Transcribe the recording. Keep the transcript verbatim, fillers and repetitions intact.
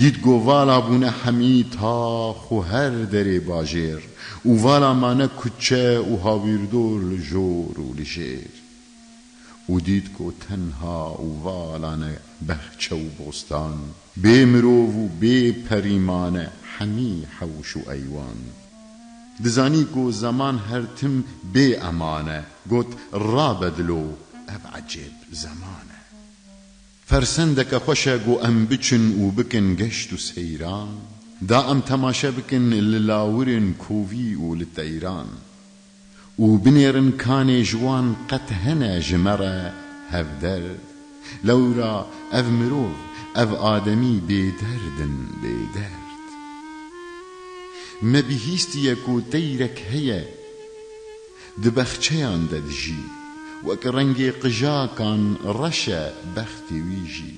Dît ku vala bûne hemî tax û her derê bajêr, û vala mane kuçe û hawîrdor li jor û li jêr. Û dît ku tenha û vala ne bexçe û bostan, bê mirov û bê perî mane hemî hewş û eywan. Dizanî ku zeman her tim bê eman e, got, "Rabe dilo, ev ecêb zeman e." Fersendeke xweş e ku em biçin û bikin geşt û seyran, da em temaşe bikin li lawirên kovî û li teyran. Û binêrin kanê ji wan qet hene ji me re hevderd. Lewra ev mirov, ev ademî bêderd in, bêderd. Me bihîstiye ku teyrek heye, di bexçeyan de dijî, wek rengê qijakan reş e bextê wî jî.